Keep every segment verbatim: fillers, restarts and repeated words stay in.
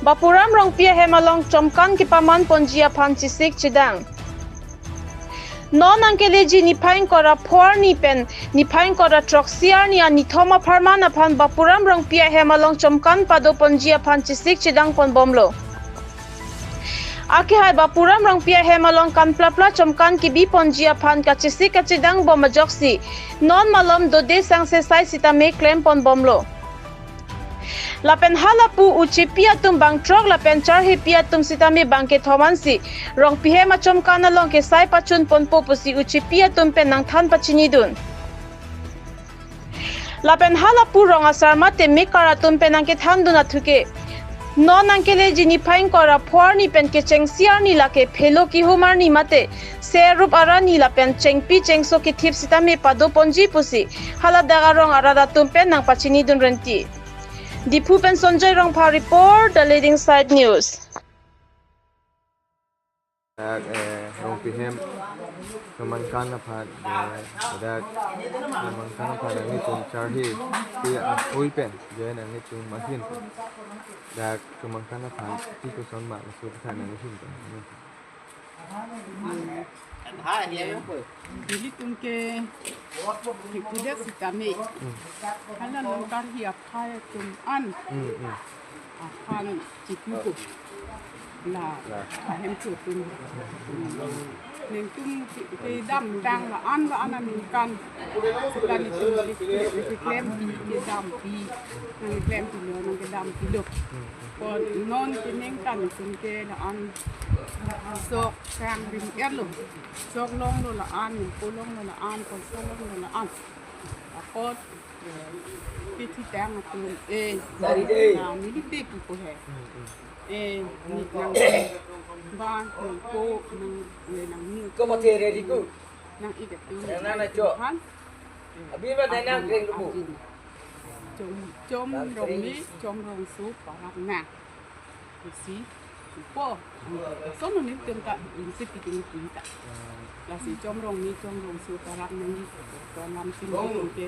Bapuram Rongpi ahem along chomkan kepaman ponji aphan chesik chedang. Non nangkeleji niphai ingkoi ra pho arni pen niphai ingkoi ra throksi arni anithom apharman aphan Bapuram Rongpi ahem along chomkan pado ponji aphan chesik chedang ponbomlo. Akehai Bapuram Rongpi ahem along kanplapla chomkan kebi ponji aphan kachesik kachedang bom ajoksi non malom dode sangse sai sitame klem ponbomlo. Lapen halapu uchepi atum bang throk lapen charhepi atum sitame bang kethom ansi Rongpi hem achomkan along kesai pachun ponpo pusi uchepi atum pen nangthan pachinidun. Lapen halapu rong asar mate mekar atum pen nangkethandun athuke, non nangkeleji niphai ingkoi ra pho arni pen kechengsi arni lake phelo kihum arni mate serup arani lapen chengpi chengso kethip sitame pado ponji pusi haladak arong arat atum pen nangpachinidun renti. Diphu pen Sonjoy Rongpha report, The Leading Side News. Dak, eh, Rongpi hem chomkan aphan, eh, dak chomkan aphan nanglitum charhepi apui pen, je nanglitum ahin pen dak chomkan aphan kopi koson ma laso aphan nanglitum pen. Nelitum ke hikhidet sitame, hala longkar hi aphai atum an, Hmm, hmm. aphan chikuku la La. ahem chutum. Nelitum ke, kedamtang la-an la-an aningkan sita nelitum ke, ke, keklempi, kedampi, nangklempi lo, nangkedampi lo. Ko non keningkan nelitum ke la-an sok sang rim erlo. Sok longlo la-an, ko longlo la-an, ko sok longlo la-an. Apot, eh, kethitang atum, eh, Dari deh. na, nelitum ke ko he. Hmm, hmm. Eh, ni nang, ba, nang ko, nang, eh, nang ni. Ko mati ready ko. Nang ikat tu. Nang nana jo. Han. Abi ma nang nang kring dubu. Chom, chom Nang rong kring. ni, chom rongso, parap na. Isi, po. Sono nelitum ta, isi piting piting ta. Lasi chom rong ni, chom rongso parap nangji. Ko lam si nelitum ke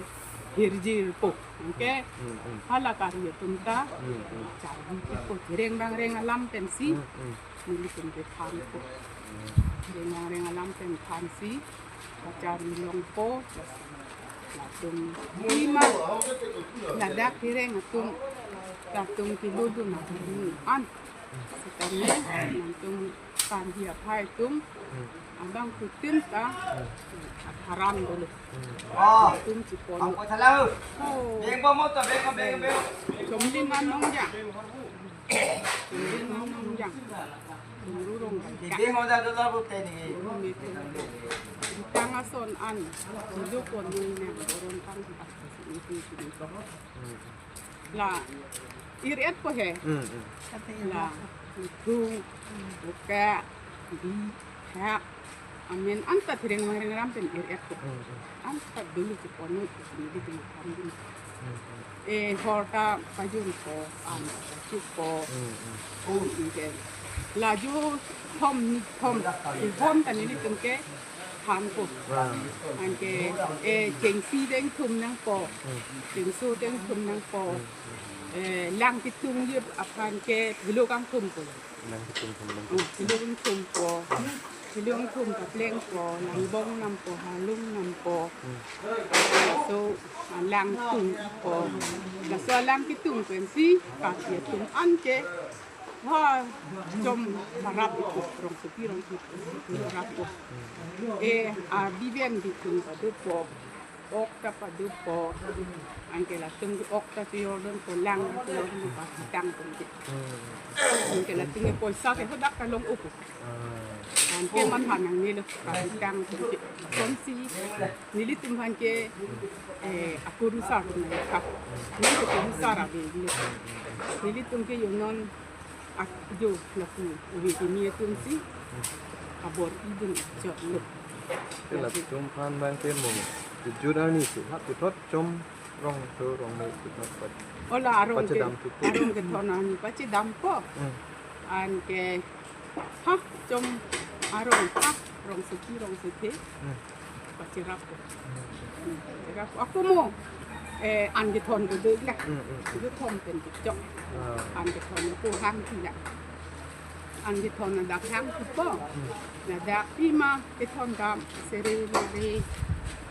hirjir po. Oke. Hmm, hmm. Hala kari atum ta. Hmm, hmm. Charhepi po. Reng bang reng alam pensi. Hmm, hmm. Nelitum ke than po. Reng bang reng alam pen thansi. Kacharli longpo. Latum lima. Ladak kereng atum. Latum kedodun atum an. Sitame nangtum kan hi aphai atum. Abang kutin ta. Apharan dolo. Ah. Atum chipon. Ang ko salah. Oh. Beng po mo to, beng po, beng, beng. Chomlin an nongjang. Chomlin an nongjang. Chomru rong bangka. Beng mo da do la bu te ni. Tang ason an. Jilo pon ni nang boron tang. Itu, itu, itu. La, ir-et po he. Hmm, hmm. La, thung, buka, bi, hak. Amen, anta thereng mangreng ram pen ir-et po. Hmm, hmm. Anta dulu si ponut, si nelitum than dun. Hmm, hmm. Eh, hor ta pajun po, an ta pachuk po. Hmm, hmm. Oh, oke. Laju thom ni thom, eh, thom ta nelitum ke than po. Wah. Anke, eh, chengsi dengthum nangpo. Hmm. Chengso dengthum nangpo. Hmm. Eh, lang kitung yip aphan ke phelo kangthum po. Lang kitung thum lang. Oh, phelo kangthum po. Phelo kangthum ta pleng po, lang bong nam po, halung nam po. Hmm. So, ah, lang tung po. Laso lang kitung pensi, kaki atum anke, ha, chom parap iko, rongsopi, rongsopi, parap iko. Eh, a, biben bitung pado po, ok ta pado po, anke latum ke ok ta tiyor dun po, lang ta tiyor dun po, pasitang dun ke. Anke latum ke poisa ke hadak ta long upo. Anke man hanang ni lo, pasitang dun ke. Sonsi, nelitum aphan ke, eh, akurusar dun ka. Nang ke kurusar abi ni. Nelitum ke yo non ak-, jo lapu ubi kimi atum si abor idun chot lo. Ke latum aphan abang ke mo kejut arni si hap puthot chom rongso rong me puthot pat. Ola arong ke, pachedam tutu. Arong kethon arni pachedam po. Hmm. Anke ha chom arong ha rongsopi rongsopi. Hmm. Pacherap po. Hmm. Pacherap po. Ako mo. Eh, an kethon kedo la. Hmm, hmm. Kedo thom pen kechok. Ah. An kethon ko hang ti la. An kethon na dak hang tu po. Hmm. Na dak pima kethon dam sere lere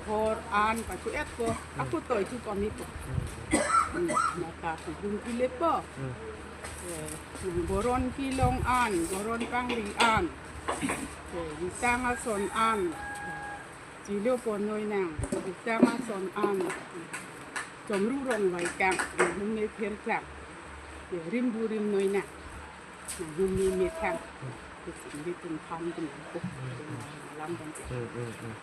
hor an pachu et po. Hmm. Ako toi tu kami po. Hmm. Hmm. Na ta tu dun tu le po. Hmm. Eh, nang boron kelong an, boron pangri an. Eh, Ritang ason an. Chilo ponnoi nang, Ritang ason an. Chomru rong vaikang, nang hum me pher klang. Eh, rimbu rimnoi nang. Nang hum me me klang. Isi ilitum aphan tum ko. Alam dan. Hmm, hmm, hmm.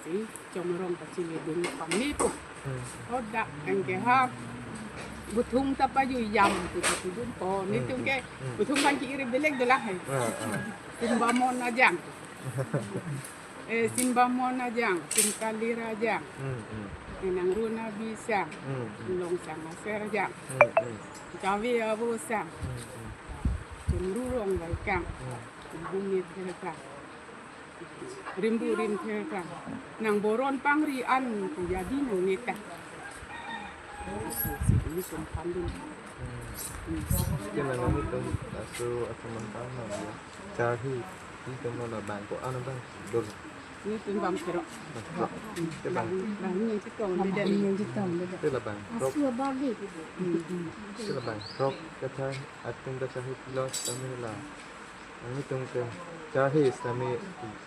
Si chomrong pachini dun kami po. Hmm. Hodak anke ha. Buthung ta paju yam tu tu dun po. Nitum ke, hmm, buthung pachini iri belek dolang hai. Ah, ah. Simbamon ajang. Eh, Simbamon ajang, Simkalir ajang. Hmm, hmm. Eh, nang Runa Bisang. Hmm, hmm. Long Sang Aser ajang. Hmm, hmm. Javi Abu Sang. Hmm, hmm. Chomru rong vaikang. Hmm. Bumi Thekang. Rimbu rim Thekang. Nang boron pangri an ku jadi nang neta. Ini sumpan dun. Hmm. Hmm. Kena nang itu asu asu mantang nang ya. Charhi, ini tengah na bang ko ana bang dor. Nitum bang kero. Bang kero. Ke bang. Bang, bang ini yang citong beda. Ini yang citong beda. Ke la bang. Rok. Asu abang di. Hmm, hmm. Ke la bang. Rok kacharhi, ating kacharhi pilo kami la. Nitum ke charhi kami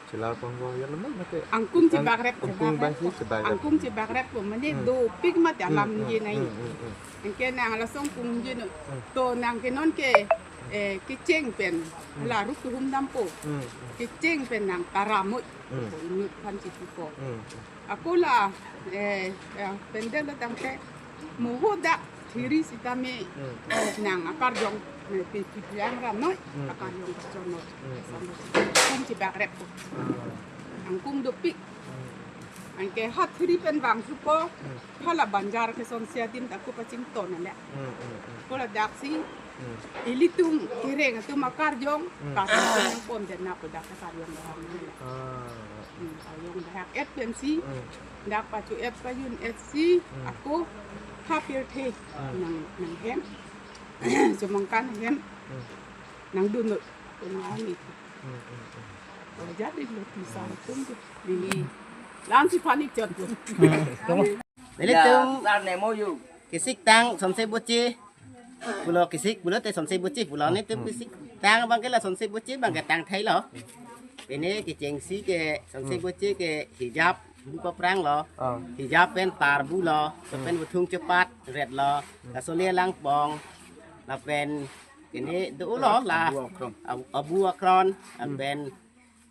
chila panggo ya lemah mate. Angkung chebak rep. Angkung bang si chebak rep. Angkung chebak rep ko mane, hmm, dopik mate alam, hmm, hmm, ye nai. Hmm, hmm, hmm. Anke nang lason kung jin, hmm, to nang ke non ke, eh, kecheng pen, hmm, la ruk hum dampo. Hmm, hmm. Kecheng pen nang taramut. Hmm. Ko inut phan chitu ko. Hmm, hmm. Ako la, eh, eh, pendel la tangte, muhu dak thiri sitame, hmm, nang akarjong, eh, pe pipiang ramnoi, hmm, akarjong kachonoi. Hmm, hmm. Sampai kum chebak rep ko. Ah. Angkung dopik. Hmm. Anke ha thiri pen bang supo, hmm, hala banjar ke son sia dim ta ko pachington ale. Hmm, hmm, hmm. Ko la daksi, hmm, ilitum kereng atum akarjong, hmm, karjong pon den na ko dak akarjong dahak. Ah. Hmm, ayong dahak et pensi, hmm, dak pachu et pajun et si, hmm, ako ha pirthe, hmm, nang, nang hem, Chomangkan hem, hmm, nang dun lo, ko nang ani. Hmm, hmm, hmm. Oh, jadi lo pisang tum tu. Ini. Langsi panik jat tu. Hmm. Nelitum. Ya, tar nemo yu. Kesik tang, Somsai Boche. Pulo kesik, pulo te Somsai Boche, pulo nitum kesik tang abang ke la Somsai Boche abang ke tangthai lo. Pine kechengsi ke Somsai Boche ke hijab bu paprang lo. Ah. Hijab pen tar bu lo, lapen buthung chepat ret lo. Laso le langpong. Lapen kene do lo la. Abu akron. Abu, abu akron. Hmm. Lapen,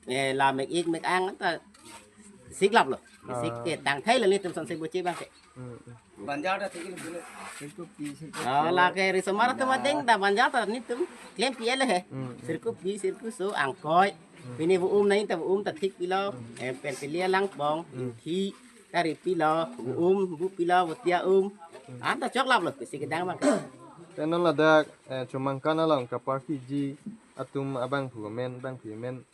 eh, la mek ik mek ang ta siklap lo. Ah. Sik ke tangthai lo nitum Somsai Boche abang ke. Hmm, hmm. Banjar ta thik lo. Sirkup pi, sirkup. Ah, pi. Lake risomar atum adeng ta banjar ta nitum klem pi ele he. Hmm, hmm. Sirkup pi, sirkup so, angkoi. Hmm. Pine bu um nai ta bu um ta thik pilo. Hmm. Eh, pen pili langpong, hmm, thi, tari pilo, bu um, bu pilo, bu tia um. Hmm. Anta choklap lo, pisi kedang abang. Te non ladak, eh, Chomangkan along kaparhiji atum abangphu amen, abangpi amen.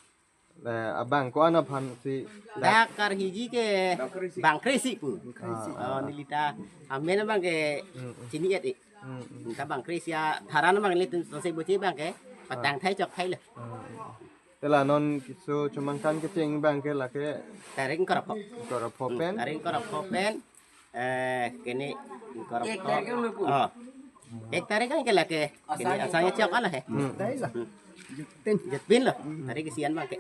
Eh, abang ko-an aphan si dak karhiji ke bang kresi pu. Bang kresi. Ah, oh, ah. Nelita amen abang ke, hmm, hmm, chini et e. Hmm, hmm. Ka bang kresi ya tharan abang nelitum Somsai Boche abang ke patangthai chokthai lo. Hmm, hmm. Te la non keso Chomangkan kecheng abang ke lake. Tarik ingkoi ra pho. Ingkoi ra pho pen. Hmm, tarik ingkoi ra pho pen. Eh, kene ingkoi ra pho. Ek tarik kan lo pu. Oh. Ek tarik kan ke lake. Kene asanya chok ala he. Hmm. Hmm. Jut pin lo. Hmm. Tarik kesian abang ke.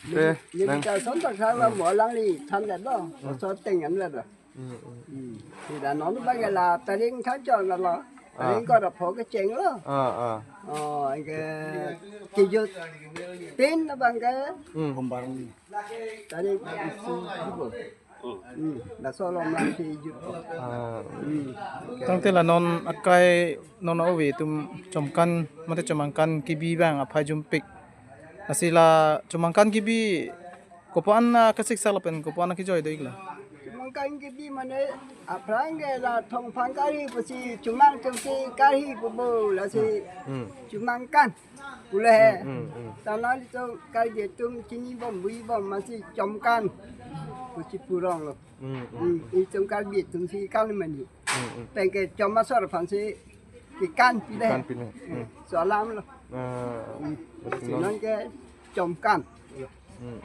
Te, nang. Kita son ta kala mo alangli than le lo. Hmm. So teng an le lo. Hmm, hmm. Hmm. Kita non abang ke la tarik thang chok la lo. Ah. Tarik ingkoi ra pho kecheng lo. Ah, ah. Oh, ke kejut pin abang ke. Hmm. Tarik isi ibu. Hmm, laso along abang kejut. Ah. Hmm. Tangte la non akai non ove atum Chomangkan, mate Chomangkan kebi abang aphai jumpik. Lasi la Chomangkan kebi kopo-an, ah, kasiksak lapen kopo-an kejoi do ik la. Chomangkan kebi mane aphrang ke la thongphang karhi pusi chomang chomsi karhi pu bo lasi, hmm, Chomangkan. Pule he. Hmm, hmm, hmm. Tanah itu kai dia tum chini bom, bui bom, masih Chomangkan. Kuchi purong lo. Hmm, hmm. Hmm, itum Karbi atum si kan mani. Hmm, hmm. Pen kechom asor aphan si kekan pide. Kekan pide. Hmm. So alam lo. Ah, hmm. Lasi non kechomkan. Hmm, hmm.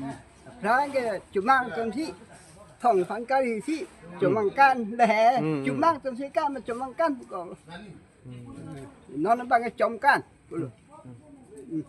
Hmm. Aphrang kechomang atum si thong aphan kari si chomangkan le. Hmm, hmm. Chomang atum si kan, chomangkan pu ko. Hmm. Non abang kechomkan. Pulo. Hmm.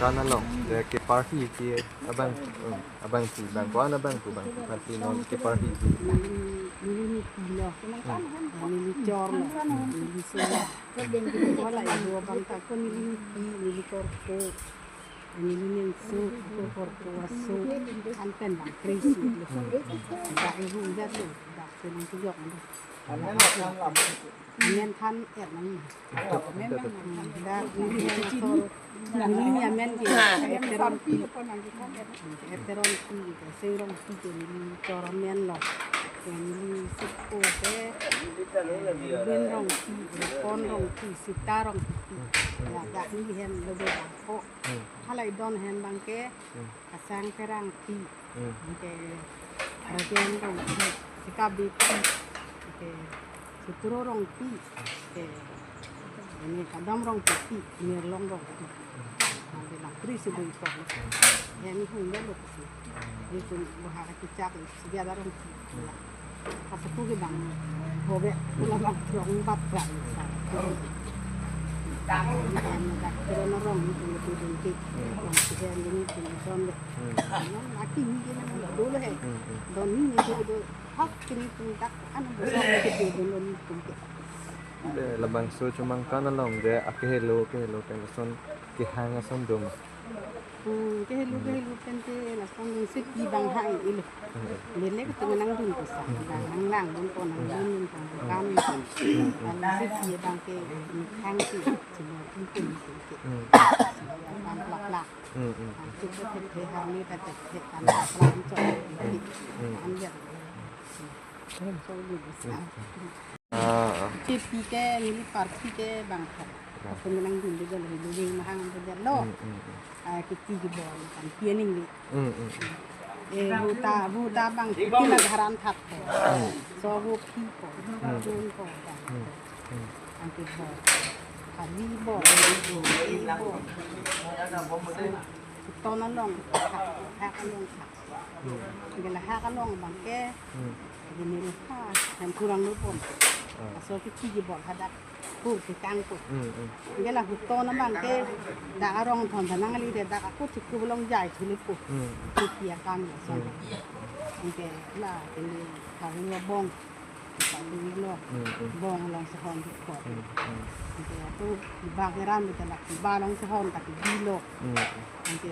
Kan along, de keparhi ke abang, hmm, abang si, bang ko-an abang ko, bang ko, pati non keparhi ke. Neli, neli nipi lo. Hmm. Neli chor lo. Neli so lo. Wala ibu abang ta ko neli nipi, neli korpo. Neli nengso, ko korpo aso. Anten bang crazy. Da ibu da tu, da penang tujok. Amen than et nang. Amen nang. Da neli neli amen ke Eteron pi. Eteron pi ke Sengrong pi ke neli chor amen lo. Ke neli siko ke Bin Rongpi, Pon Rongpi, Sita Rongpi. Ya, da neli hem lo be ko. Hmm. Halai don hem bang ke, hmm, Kasang Terang pi, hmm, ke Rajen Rongpi, Sikabi pi, ke Sutro Rongpi, ke ini Kadam Rongpi pi, Nirlong Rongpi. Nanti bang Tri Sibu Ipok. Ya, ini hung ya lo pi. Ini pun bahar kicak, si dia ada Rongpi. Asa tu ke bang, hobe, pula bang, rong bat bang, sa. Bang, dak, turun rong, itu, itu, itu, itu. Bang, si dia ini, itu, itu, itu. Hmm. Bang, aki ni, dia nang, dolo he. Hmm, hmm. Don ni, itu, itu, hak, ini, itu, tak, anu, besar, itu, itu, dolo ni, itu, itu. De, labangso chomangkan along, de, akehelo, kehelo, pen lason, kehang ason doma. Hmm, kehelo, kehelo pen ke lason dun si pi bang hang ilo. Hmm. Lele ke tu nang dun ko sa, nang lang dun ko nang dun dun ko kam. Hmm. Lalu si pi bang ke ni khang si, si mo dun ko ni ke. Hmm. Bang plak plak. Hmm, hmm. Bang si ke the the har ni ta the the bang plak plak ni chok. Hmm. Bang ya. So dun ko sa. Ah, ah. Ke pi ke neli parti ke bang khat. Ya. Aku menang dun de lo, dun de mahang de lo. Hmm, hmm, hmm. Ah, ke pi ke bor kan pi aning ni. Hmm, hmm, hmm. Eh, huta, huta bang pi na garan thap ko. Hmm. So hu pi ko. Hmm. Dun ko bang. Hmm, hmm. Ang ke bor. Kali bor, kali bor. Ton along, ha, ha along ha. Hmm. Gela ha along bang ke. Hmm. Gini ha, han kurang lo pon. Ah. Aso ke chigi bol hadak. Kur ke kang kur. Hmm, hmm. Gela huto na bang ke. Da arong thon da nang ali de da aku chiku belong jai chuli ku. Hmm. Chiki akam ya so. Hmm. Ke la ini ha lo bong. Kita dui lo. Hmm, hmm. Bong along sehon di kot. Hmm, hmm. Kita tu bang eran kita lak ba along sehon kati di lo. Hmm. Kita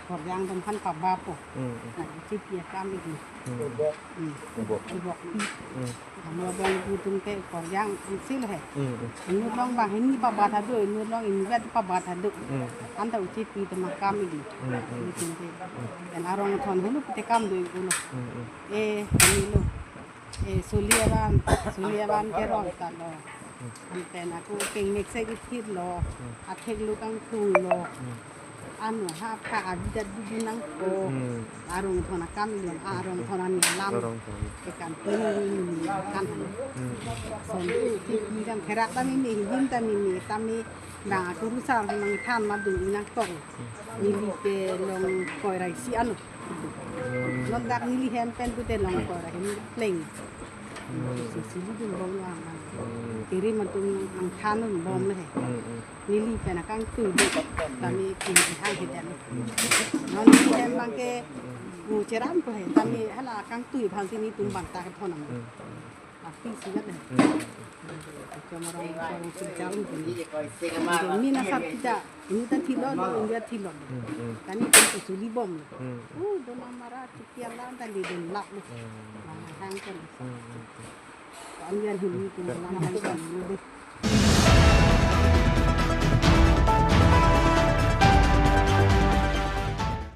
Korjang atum aphan pabapo. Hmm, hmm. Na, chipi akam iklo. Hmm. Hmm. Ubok. Ubok. Hmm. Amo bang putung te korjang angsil he. Hmm, hmm. Inut along bang hini pabat hado, inut along inut pabat hado. Hmm. Anta uchi pi te makam iklo. Hmm, hmm. Putung te. Hmm. Dan arong thon hulu pite kam do iklo. Hmm, hmm. Eh, ini lo. Eh, suli aban, suli aban kerong ta lo. Hmm. Anpen ako kengmek se ithit lo. Hmm. Athek lo kangtung lo. Hmm. Ano ha pa abidat dudu nangpo. Hmm. Arong thon akam lo, arong thon ani alam. Arong thon. Ke kan pini ni kan han. Hmm. Son itu ni kan kerak ta mimi, hijin ta mimi, tami na kurusar nangthan ma dun nangtong. Neli ke Longkoi ra isi ano. Hmm. Non dak neli hem pen pute Longkoi ra hem pleng. Hmm. Si sili dun bom lang. Hmm. Kiri matum nangthan dun bom le he. Hmm, hmm. Neli pen akangtui do. Kami kiri hang he dan. Hmm. Non neli hem bang ke, hmm, mu cheram ko he. Kami hala akangtui bang si netum bang ta ke thon nang. Hmm. Api sigat deh. Hmm. Kecamatan Sorong Sejal ini. Ini asar kita, ini ta thilo, ini India thilo. Hmm, hmm. Kami kan suli bom. Hmm. Uh, dona mara chiki alam tadi don lap. Hmm. Nah, hang kan. Hmm, hmm, hmm. Kami kan hulu itu nama hang kan.